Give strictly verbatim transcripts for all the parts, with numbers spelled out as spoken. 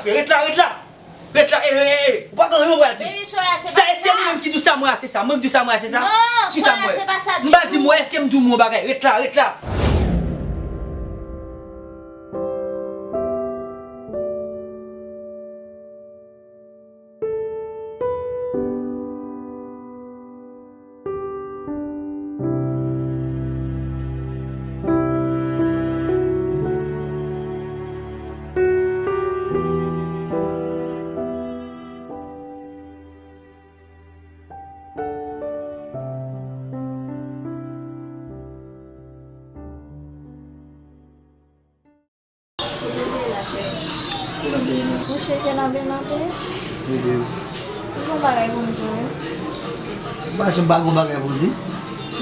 Ret la, ret la. Ret la, e, e, e, ou pa gen anyen ou pral di. Baby, Soya, se pa sa. Sa, e se li menm ki di sa, mwen, se sa. Mwen ki di sa, mwen, se sa. Non, Soya, se pa sa ditou. M pa di mwen, èske m di w yon bagay? Ret la, ret la. Kote w ye la, cheri? Mouche, se nan Benante. Ou gen yon bagay pou m di w, wi. M pa janm pa gen yon bagay pou w di.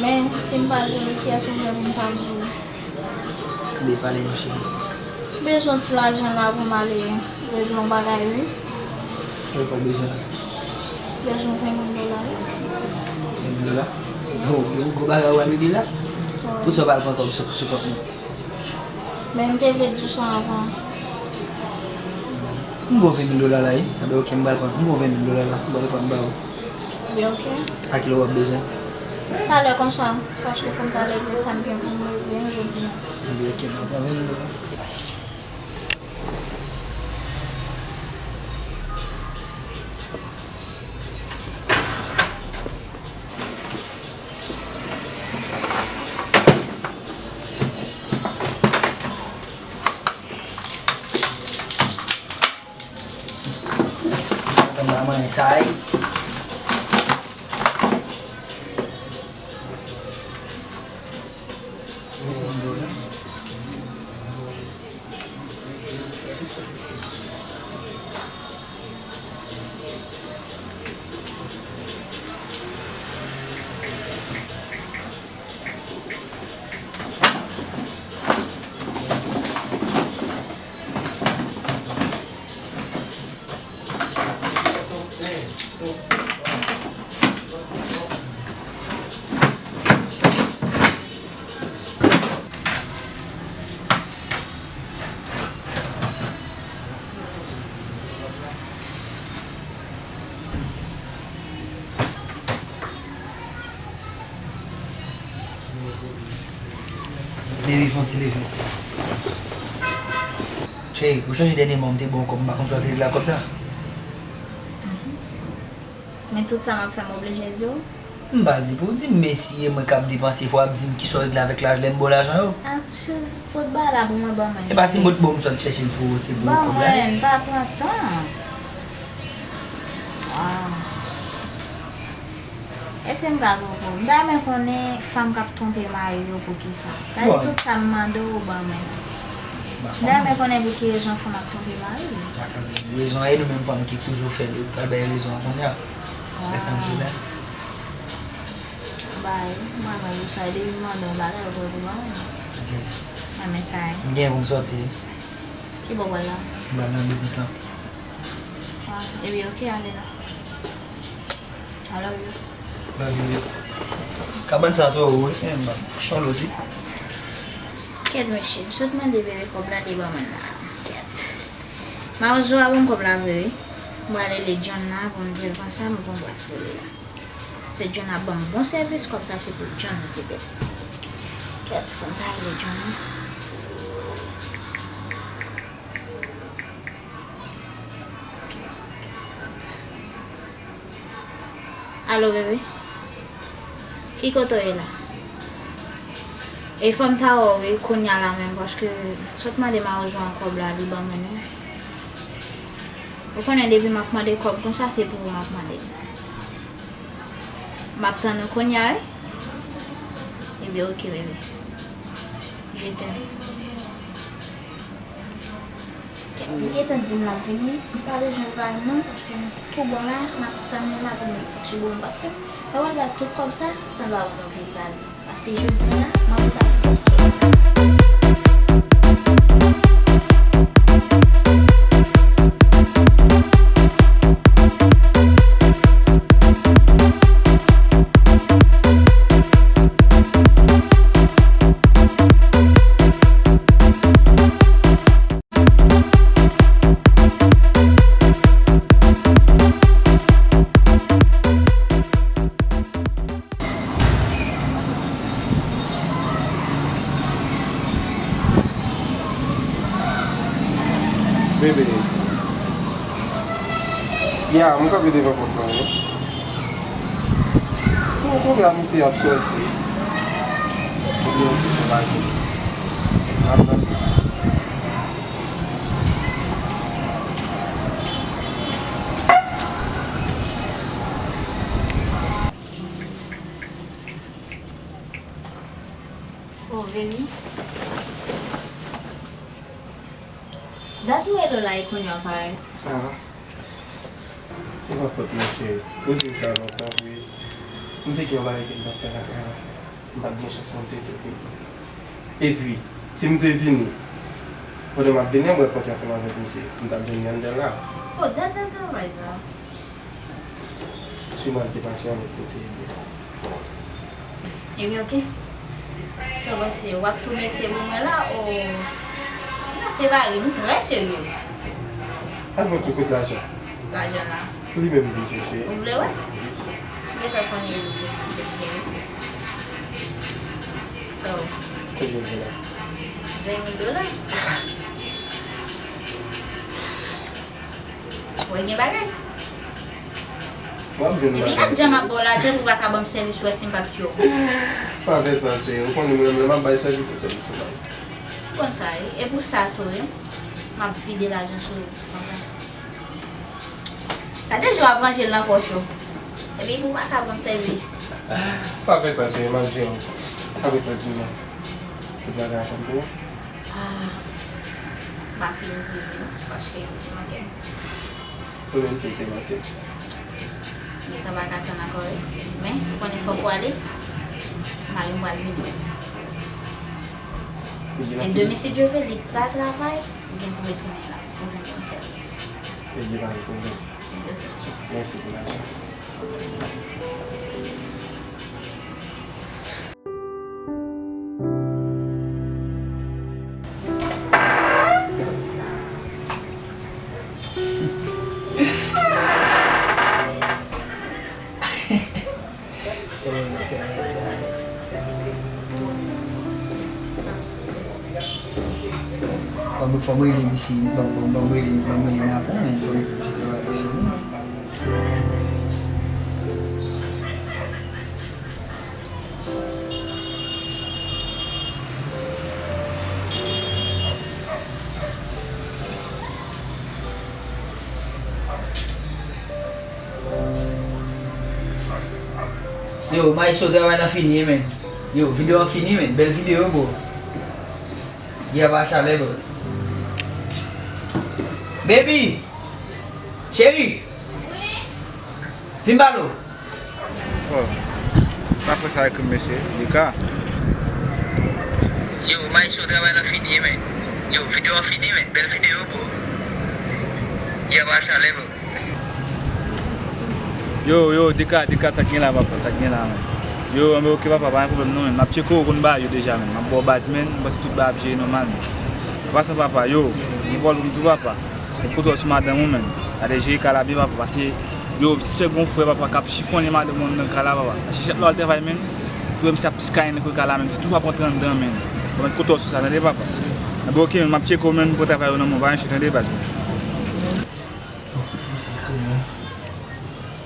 Men, si m pa di w, kiyès ou vle pou m ta di w? Tande, pale non, cheri. Bezwen ti lajan la pou m ale regle yon bagay, wi. Kilè w bezwen la? Bezwen ven mil dola, wi. Ven mil dola? Bon, yon gwo bagay w al regle la? Wi. Poukisa w pa al pran kòb sou, sou kont mwen? Men m te vle di w sa anvan. M ba w ven mil dola la, wi. Enben, oke, m pral pran. M ba w ven mil dola la. M pral pran ba ou. Ebyen, oke. A kilè w ap bezwen? Talè konsa, paske fò m ta regle sa m gen pou m regle jodi a. Enben, oke, m ap pran ven mil dola. Mwen pa manyen sa, wi. Baby, fè yon ti leve. Cheri, ou chonje dènyèman m te ba w kòb, m pa konn sa w te regle ak kòb sa? Men tout sa m ap fè, m oblije di w? M pa di pou w di m, men si e mwen k ap depanse, fò w ap di m kisa w regle avèk laj-, lè m ba w lajan yo. Ah, cheri, fout bagay la pou mwen, ban mwen. E pa si m ret ba w, m sot chèche l pou ou, se pou ou kòb la ye. Ban mwen, m pa pran tan. Waw. Èske m pa twonpe w? M ta renmen konnen fanm k ap twonpe mari yo poukisa. Gade tout sa m mande w, ou ban mwen. M ta renmen konnen pou ki rezon fanm ap twonpe mari li. Rezon an, e nou menm fanm ki toujou fè l, yo pral bay rezon an kounye a. Lè sa m sou la. Bay, mwen menm ou sa, depi m mande yon bagay, ou pral pou ban mwen. Yes. Mwen men sa, wi. M gen pou m sòti. Ki bò w pral la? M pral nan biznis lan. Ah, ebyen, oke, ale la. I love you. Love you. Kabann sa twò wo, wi. Eh, m ap chonlo di. Kèt, mesye, m sot mande bebe kòb la, li ban mwen la. Kèt. Mawozo a ban m kòb la vre, wi. M pral rele John la pou m di l konsa, m gon plas pou li la. Se John ap ban m bon sèvis, kòb sa se pou John li te fèt. Kèt, fò m ta rele John, wi. Alo, bebe? Ki kote w ye la? E fò m ta wè w, wi, kounye a la menm, paske m sot mande mawozo an kòb la, li ban mwen li. Ou konnen depi m ap mande kòb konsa, se pou ou m ap mande. M ap tann ou kounye a, wi. Ebyen, oke, bebe. Je t'aime. Li gentan di m l ap vini, m pa bezwen pale non, paske m tou bon la, m ap tann li la pou m met sik sou do m, paske lè w al bay tout kòb sa, san l pa ban m anvi kraze. Pase jodi a, m ap pale. Bebe. Ya, m kanpe devan pòt la, wi. Bon, kounye a misye ap sòti. Oubyen l te fè bagay. M ap tann. Oh, baby. Dat ou rele w la e kounye a w parèt. Ah. E pa fòt mwen, cheri. Ou di m sa lontan vre. M te gen yon bagay ke m t ap fè lakay la. M pa t gen chans pou m te tou vini. Epi, si m te vini, pandan m ap vini an, m wè pòt yo ansanm avèk misye. M t ap jwenn li anndan la. Oh, dat bèl travay sa. Siman l te pase yon lòt kote, ebyen. Ebyen, oke. Sa w panse, w ap tou mete pou mwen la, o? Non, se pa ri, m trè serye. Avan tou, kot lajan? Lajan la. Li menm vin chèche. Ou vle wè? M gentan konnen li te vin chèche wi. So, konbyen l vle la? Ven mil dola. Wè gen bagay. W ap jwenn bagay. Epi lòt jan m ap ba w lajan pou w pa ka ban m sèvis, ou wè si m p ap tiye w. Pa fè sa, cheri. Ou konnen mwen menm lè m ap bay sèvis, se sèvis ou bay. Ou konn sa, wi. E pou sa tou, wi. M ap vide lajan sou ou konsa. Gade jan w ap ranje l nan pòch ou. Epi pou w pa ka ban m sèvis. Pa fè sa, cheri, m ap jere w. Apre sa, di m non. Tout bagay ap bon pou ou? Ah, m pa fin di wi non, paske ou te manke m. Ou menm tou, ou te manke m. Gentan pa ka tann ankò wi. Men, ou konnen fòk ou ale. Mari m pral vini. E demen, si Dye vle, li pral travay, ou gen pou retounen la pou vin ban m sèvis. Ebyen, pa gen pwoblèm. Mèsi pou lajan. Fò m, fò m rele misye, ban m, ban m, ban m rele, ban m rele Nathan, men fò m di misye travay la fini. Yo, maestro, travay lan fini, wi, men. Yo, videyo an fini, men. Bèl videyo, bro. Yè pa chalè, bro. Baby! Cheri! Vin pale w. Oh, pa fè sa ak mesye, li ka. Yo, maestro, travay lan fini, men. Yo, videyo an fini, men. Bèl videyo, bro. Yè pa chalè, bro. Yo, yo, Dika, Dika, sa k gen la, papa, sa k gen la, men. Yo, anben, oke, papa, pa gen pwoblèm, non, men. M ap tcheke w, ou konn bagay yo deja, men. M ap ba w baz, men. M panse tout bagay ap jere nòmal, men. An pasan, papa, yo, gen pawòl pou m di w, papa. Mèt kontwòl sou madanm ou, men. Gade, jere kay la byen, papa, paske, yo, m sispèk gon frè, papa, k ap chifonnen madanm ou anndan kay la, papa. Paske chak lè w al travay, men, tou wè misye ap pskayen nan kwen kay la, men, si tou w ap rantre anndan, men. Bon, mèt kontwòl sou sa, tande, papa. Anben, oke, men, m ap tcheke w, men, pou travay yo nan men w, pa gen chè, tande, baz.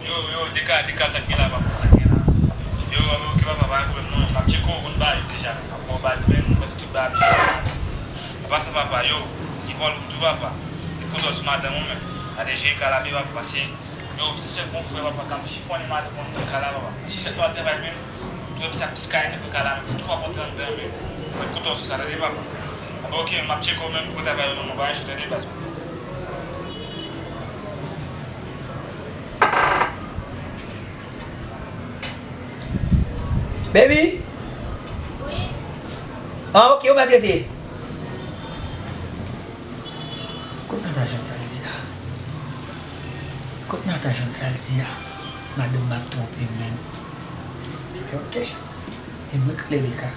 Yo, yo, Dika, Dika, sa k gen la, papa, sa k gen la. Yo, anben, oke, papa, pa gen pwoblèm, non, m ap tcheke w, ou konn bagay yo deja, men. M ap ba w baz, men, m panse tout bagay ap jere nòmal. An pasan, papa, yo, gen pawòl pou m di w, papa. Mèt kontwòl sou madanm ou, men. Gade, jere kay la byen, papa, paske, yo, m sispèk gon frè, papa, k ap chifonnen madanm ou anndan kay la, papa. Si chak lè w al travay, men, tou wè misye ap pskayen nan kwen kay la, men, si tou w ap rantre anndan, men, mèt kontwòl sou sa, tande, papa. Anben, oke, m ap tcheke w, men, pou travay yo nan men w, pa gen chè, tande, baz. Baby? Wi? Ah, oke, ou mèt rete. Kot Nata jwenn sa l di a? Kot Nata jwenn sa l di a? Madanm m ap twonpe m, men. Oke. E mwen k rele Dika.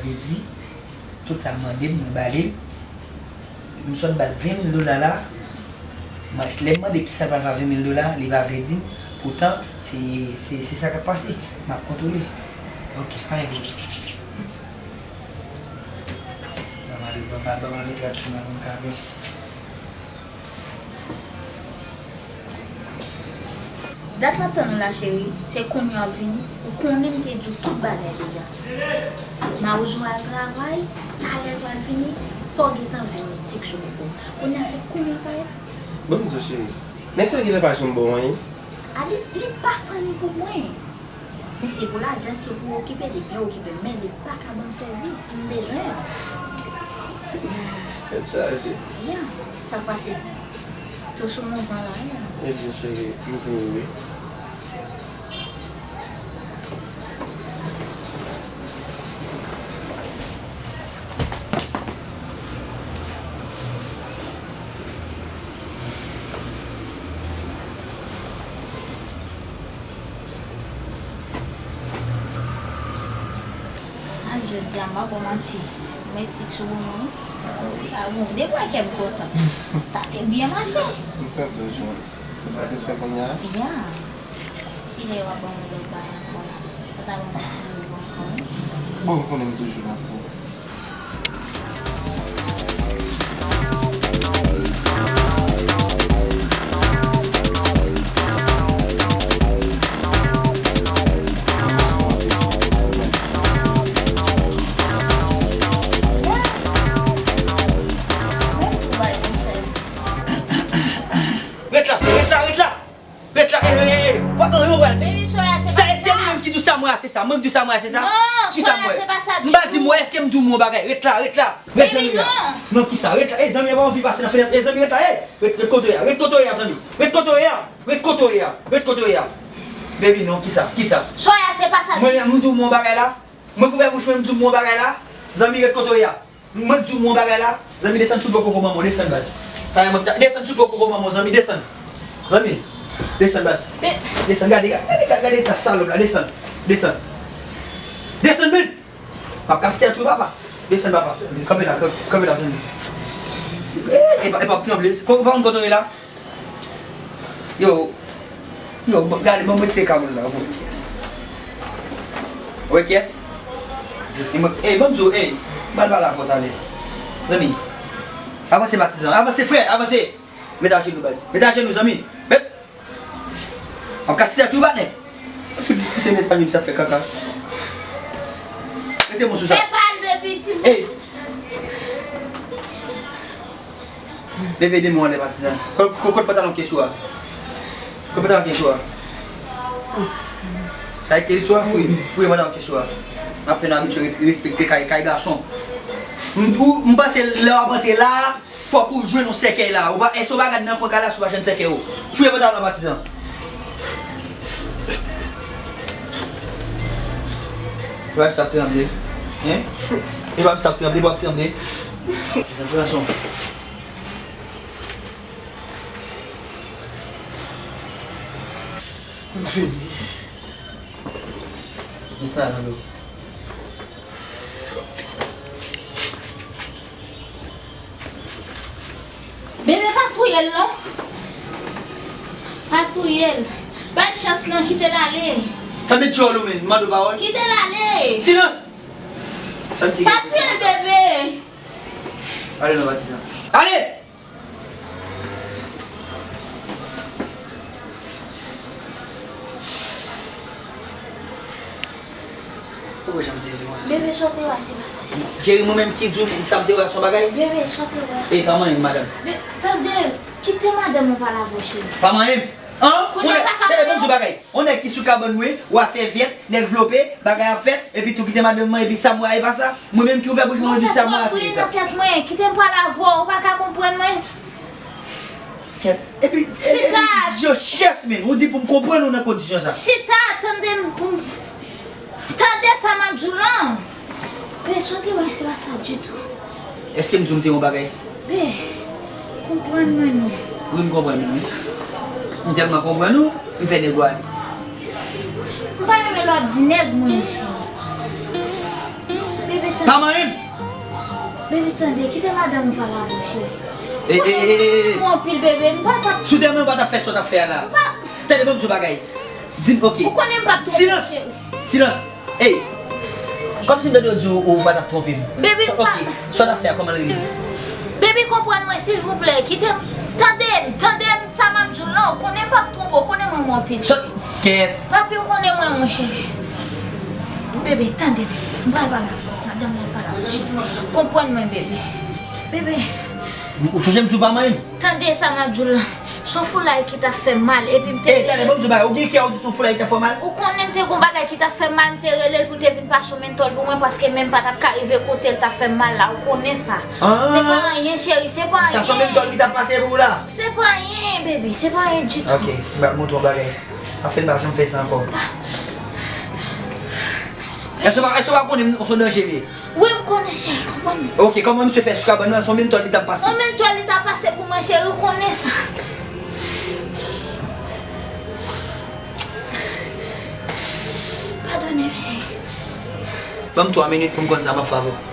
Li di, tout sa l mande m, mwen ba li l. M sot ba l ven mil dola la. Mwen, lè m mande kisa l pral fè ak ven mil dola, li pa vle di m. Poutan, se, se, se sa k ap pase. M ap kontwole. Ok, pa gen pwoblèm. Ban m al, ban m al, ban m al mete rad sou mwen, m ka byen. Dat m ap tann ou la, cheri, se kounye a w ap vini. Ou konnen m te di w tout bagay deja. Mawozo al travay, talè l pral vini, fò w gentan vin met sik sou koko. Kounye a se kounye a w parèt. Ban m di w, cheri, nèg sa genlè pa janm ba w anyen. A li, li pa fè anyen pou mwen. Men se pou lajan, se pou okipe, li byen okipe, men li pa ka ban m sèvis, m bezwen. Tèt chaje. Ya, sa k pase? Tou sou mouvman la, ya. Ebyen, cheri, m vini, wi. A jodi a, m pa ba w manti. Mwen tik sou bonbon, wi. M santi sa bon. Depi w wè kè m kontan. Sa te byen mache. M santi w jwenn. Ou satisfè kounye a? Ya. Kilè w ap ban mwen lòt bagay ankò la? Ou ta ban mwen ti bonbon ankò, wi. Bon, ou konnen m toujou la pou ou. Ret la, ret la, ret la! Ret la, e, e, e, pa gen yon wè. Baby, Soya, se pa sa. Sa, e se li menm ki di sa mwen a, se sa. Mwen ki di sa mwen a, se sa. Non, Soya, se pa sa ditou. M pa di mwen, èske m di w mwen bagay? Ret la, ret la. Ret, zanmi a. Non, kisa? Ret la. E, zanmi a pa anvi pase nan fenèt. E, zanmi, ret la, e. Ret, ret kote w ye a. Ret kote w ye a, zanmi. Ret kote w ye a. Ret kote w ye a. Ret kote w ye a. Baby, non, kisa? Kisa? Soya, se pa sa ditou. Mwen menm, m di w mwen bagay la. Mwen k ouvè bouch mwen, m di w mwen bagay la. Zanmi, ret kote w ye a. Mwen k di w mwen bagay la, zanmi, desann sou do koko manman w, desann baz. Sa e mwen ki ta, desann sou do koko manman w, zanmi, desann. Zanmi, desann baz. Desann, gade, gade, gade, gade ta salòp la, desann, desann. Desann, men! M ap kase tèt ou, papa. Desann, papa. Kanpe la, kanpe la, zanmi. E, e pa, e pa pou tranble. Ko-, pa konn kote w ye la? Yo, yo, bon, gade, ban mwen retire kabòn la, ou wè kiyès. Ou wè kiyès? E mwen, ey, ban m di w, ey, m pral pale avè w talè. Zanmi, avanse patizan, avanse frè, avanse! Met ajenou baz, met ajenou zanmi, met! M ap kase tèt ou patnè. Fout di se met ajenou sa fè kaka. Rete bon sou sa. Fè pa l, baby, silvouplè. Ey! Leve de men w anlè patizan. Ko-, ko-, kot pantalon ke sou a? Kot pantalon ke sou a? Sa e ke sou a, fouye, fouye pantalon ke sou a. M ap fè n abitye re-, respekte kay, kay gason. M, ou, m panse lè w ap antre la, fòk ou jwenn yon sèkèy la. Ou pa, èske w pa gad nan kwen kay la si w pa jwenn sèkèy ou? Fouye pantalon patizan. Vwala sa tranble. Hein? E pa sa tranble, pa tranble. Patizan, pran son. M fini. Met sa nan do. Bebe, pa touye l non. Pa touye l. Bay chans lan, kite l ale. Fèmen djòl ou men, m mande w pawòl. Kite l ale. Silans! Sa misye. Pa touye l, bebe. Ale non, patizan. Ale! Ou wè jan m sezi konsa? Bebe, sa w te wè a, se pa sa, cheri. Cheri, mwen menm ki di w sa m te wè a se yon bagay? Bebe, sa w te wè a, se pa sa. Ey, pa manyen m, madanm. Be-, tande, kite madanm ou pale avè w, cheri. Pa manyen m. An? Kounye a pa ka manyen w. Tande, ban m di w bagay. Yon nèg ki sou kabann mwen, w a sèvyèt, nèg vlope, bagay ap fèt, epi tou kite madanm mwen, epi sa m wè a, e pa sa. Mwen menm ki ouvè bouch mwen, epi sa m wè a, se sa. Ou fè twòp bri nan tèt mwen. Kite m pale avè w, ou pa ka konprann mwen. Kèt. Epi, e, epi, yo chèch, men. Ou di pou m konprann ou nan kondisyon sa. Chita, tande m pou m, tande sa m ap di w lan. Be, sa w te wè, se pa sa ditou. Èske m di w m te yon bagay? Be, konprann mwen non. Wi, m konprann ou, wi. M tèlman konprann ou, m fè nèg ou ale. M pa renmen lè w ap di nèg mwen, cheri. Be, Pa manyen m. Bebe, tande, kite madanm ou pale avè w, cheri. E, e, e, e, e. Mwen anpil, bebe, m pa t ap Si w te renmen, ou pa t ap fè sa w t ap fè a la. Tande, ban m di w bagay. Di m, ok. Ou konnen m p ap twonpe w, cheri. Silans! Silans! Ey! Kòmsi m tande w di w ou pa t ap twonpe m. Bebe, m pa Ok. Sa w t ap fè a, kòman l rele? Bebe, konprann mwen, silvouplè. Kite m. Tande m, tande m, sa m ap di w lan. Ou konnen m p ap twonpe w, ou konnen mwen renmen w anpil. Sa, kèt. Papi, ou konnen mwen, mon cheri. Bebe, tande, bebe. M pral pale avè w. Madanm mwen pale avè w, cheri. Konprann mwen, bebe. Bebe. Ou sonje m di w pa manyen m? Tande sa m ap di w lan. Se yon foulay ki t ap fè m mal, epi m te Ey, tande, ban m di w bagay. Ou gen kè ou di se yon foulay ki t ap fè w mal? Ou konnen m te gon bagay ki t ap fè m mal, m te rele l pou l te vin pase yon mentòl pou mwen, paske men m pa t ap ka rive kote l t ap fè m mal la, ou konnen sa. Se pa anyen, cheri, se pa anyen. Sa se yon mentòl ki t ap pase pou ou la? Se pa anyen, baby, se pa anyen ditou. Ok, m pral montre w yon bagay. Anfen, m pa janm fè sa ankò. Èske w pa, èske w pa konnen m se yon danje m ye? Wi, m konnen, cheri, konprann mwen. Ok, kòman misye fè sou kabann nan, se yon mentòl li t ap pase? Yon mentòl li t ap pase pou mwen, cheri, ou konnen sa. Padone m, cheri. Ban m twa minit pou m konn sa m ap fè avè w.